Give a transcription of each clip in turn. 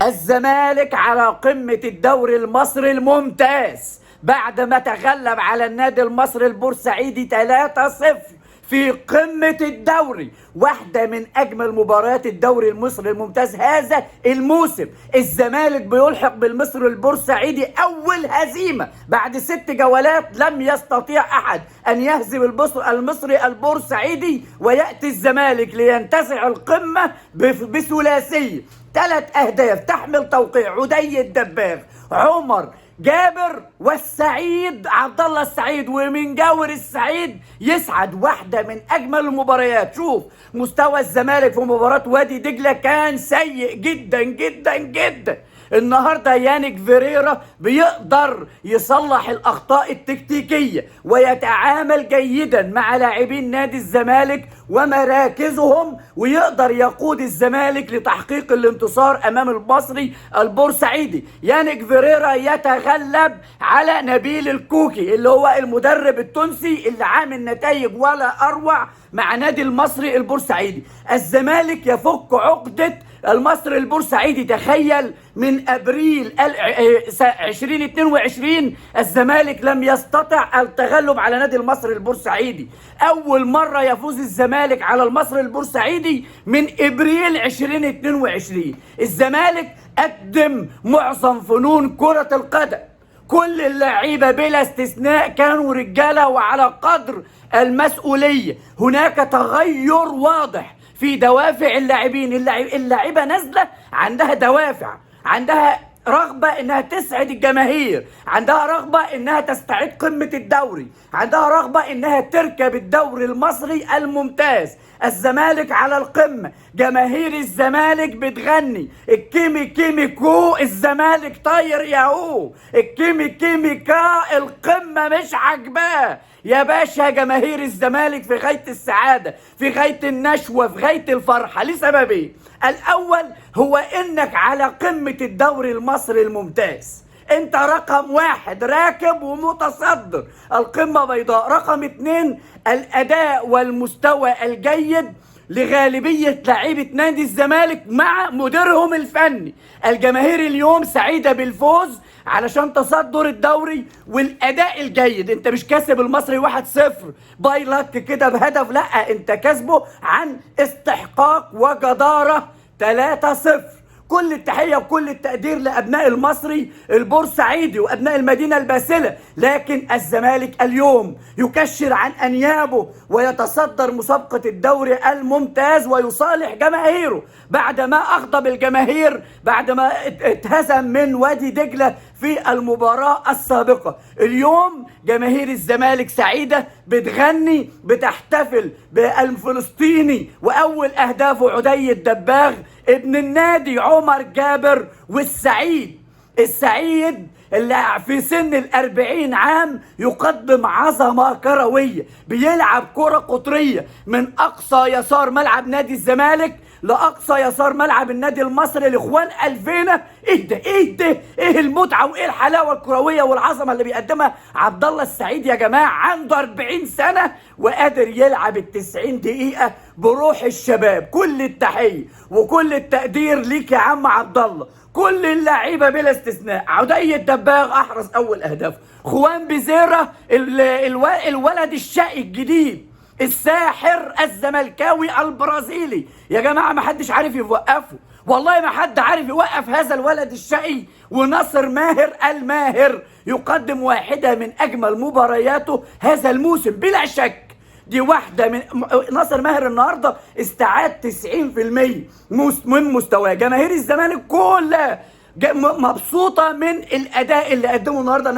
الزمالك على قمة الدوري المصري الممتاز بعدما تغلب على النادي المصري البورسعيدي 3-0 في قمة الدوري، واحدة من أجمل مباريات الدوري المصري الممتاز هذا الموسم. الزمالك بيلحق بالمصري البورسعيدي أول هزيمة بعد 6 جولات، لم يستطيع أحد أن يهزم المصري البورسعيدي، ويأتي الزمالك لينتزع القمة بثلاثية، 3 أهداف تحمل توقيع عدي الدباغ، عمر جابر، والسعيد عبد الله السعيد، ومن جاور السعيد يسعد. واحدة من أجمل المباريات. شوف مستوى الزمالك في مباراة وادي دجلة كان سيء جدا جدا جدا. النهارده يانيك فيريرا بيقدر يصلح الأخطاء التكتيكية ويتعامل جيدا مع لاعبين نادي الزمالك ومراكزهم، ويقدر يقود الزمالك لتحقيق الانتصار أمام المصري البورسعيدي. يانيك فيريرا يتغلب على نبيل الكوكي اللي هو المدرب التونسي اللي عامل نتائج ولا أروع مع نادي المصري البورسعيدي. الزمالك يفك عقدة المصري البورسعيدي. تخيل من ابريل 2022 الزمالك لم يستطع التغلب على نادي المصري البورسعيدي. اول مرة يفوز الزمالك على المصري البورسعيدي من ابريل 2022. الزمالك قدم معظم فنون كرة القدم، كل اللعيبة بلا استثناء كانوا رجالة وعلى قدر المسؤولية. هناك تغير واضح في دوافع اللاعبين. اللاعيبة نازلة عندها دوافع، عندها رغبة انها تسعد الجماهير، عندها رغبة انها تستعيد قمة الدوري، عندها رغبة انها تركب الدوري المصري الممتاز. الزمالك على القمة، جماهير الزمالك بتغني الكيمي كيمي كو، الزمالك طاير ياهو، الكيمي كيمي كا، القمة مش عاجباه يا باشا. جماهير الزمالك في غاية السعادة، في غاية النشوة، في غاية الفرحة، لسببين. الأول هو إنك على قمة الدوري المصري الممتاز، أنت رقم 1 راكب ومتصدر، القمة بيضاء. رقم 2 الأداء والمستوى الجيد لغالبية لعيبة نادي الزمالك مع مديرهم الفني. الجماهير اليوم سعيدة بالفوز علشان تصدر الدوري والأداء الجيد. انت مش كاسب المصري 1-0 باي لك كده بهدف، لا، انت كاسبه عن استحقاق وجدارة 3-0. كل التحية وكل التقدير لأبناء المصري البورسعيدي وأبناء المدينة الباسلة، لكن الزمالك اليوم يكشر عن أنيابه ويتصدر مسابقة الدوري الممتاز ويصالح جماهيره بعدما أغضب الجماهير بعدما اتهزم من وادي دجلة في المباراة السابقة. اليوم جماهير الزمالك سعيدة، بتغني، بتحتفل بالفلسطيني وأول أهدافه عدي الدباغ ابن النادي عمر جابر والسعيد. السعيد اللي في سن 40 عام يقدم عظمة كروية، بيلعب كرة قطرية من أقصى يسار ملعب نادي الزمالك لأقصى يسار ملعب النادي المصري لإخوان ألفينا. إيه ده؟ إيه ده؟ إيه المتعة وإيه الحلاوة الكروية والعظمة اللي بيقدمها عبد الله السعيد يا جماعة؟ عنده 40 سنة وقادر يلعب 90 دقيقة بروح الشباب. كل التحية وكل التقدير ليك يا عم عبد الله. كل اللعيبة بلا استثناء. عدي الدباغ أحرز أول أهدافه، خوان بيزيرا الولد الشقي الجديد الساحر الزملكاوي البرازيلي يا جماعة، ما حدش عارف يوقفه، والله ما حد عارف يوقف هذا الولد الشقي. وناصر ماهر الماهر يقدم واحدة من أجمل مبارياته هذا الموسم بلا شك. دي واحدة من ناصر ماهر النهاردة استعاد 90% من مستواه. جماهير الزمالك كلها مبسوطة من الأداء اللي قدمه النهاردة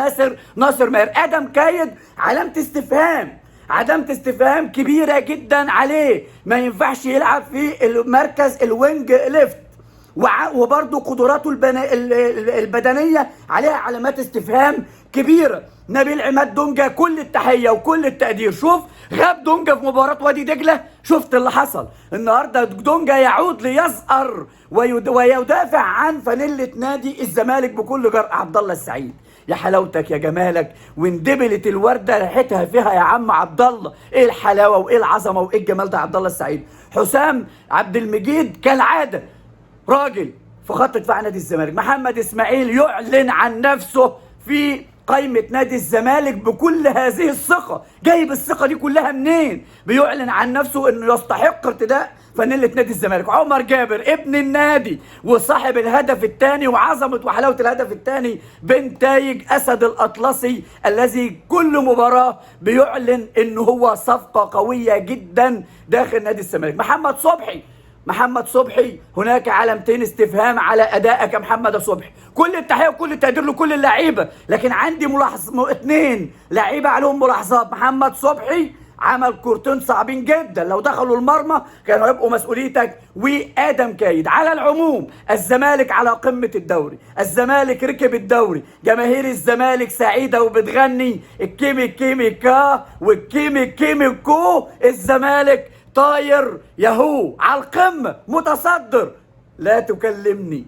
ناصر ماهر. آدم كايد علامة استفهام، علامة استفهام كبيرة جدا عليه، ما ينفعش يلعب في المركز ال wing left، وبرضه قدراته البدنية عليها علامات استفهام كبيرة. نبيل عماد دونجا كل التحية وكل التقدير. شوف غاب دونجا في مباراة وادي دجلة، شفت اللي حصل النهاردة. دونجا يعود ليزأر ويدافع عن فانيلة نادي الزمالك بكل جرأة. عبد الله السعيد يا حلاوتك يا جمالك، واندبلت الوردة ريحتها فيها يا عم عبد الله. ايه الحلاوة وايه العظمة وايه الجمال ده عبد الله السعيد. حسام عبد المجيد كالعادة راجل في خط دفاع نادي الزمالك. محمد اسماعيل يعلن عن نفسه في قائمة نادي الزمالك بكل هذه الثقة. جايب الثقة دي كلها منين؟ بيعلن عن نفسه انه يستحق ارتداء فانيلة نادي الزمالك. عمر جابر ابن النادي وصاحب الهدف الثاني وعظمة وحلاوة الهدف الثاني بنتايج أسد الأطلسي الذي كل مباراة بيعلن انه هو صفقة قوية جدا داخل نادي الزمالك. محمد صبحي هناك علامتين استفهام على ادائك يا محمد صبحي. كل التحية وكل التقدير لكل اللعيبة، لكن عندي ملاحظ 2 لعيبة عليهم ملاحظات. محمد صبحي عمل كورتين صعبين جدا، لو دخلوا المرمى كانوا هيبقوا مسؤوليتك، وادم كايد. على العموم الزمالك على قمة الدوري، الزمالك ركب الدوري، جماهير الزمالك سعيدة وبتغني الكيمي كيمي كا والكيمي كيمي كو. الزمالك طاير ياهو على القمة، متصدر. لا تكلمني.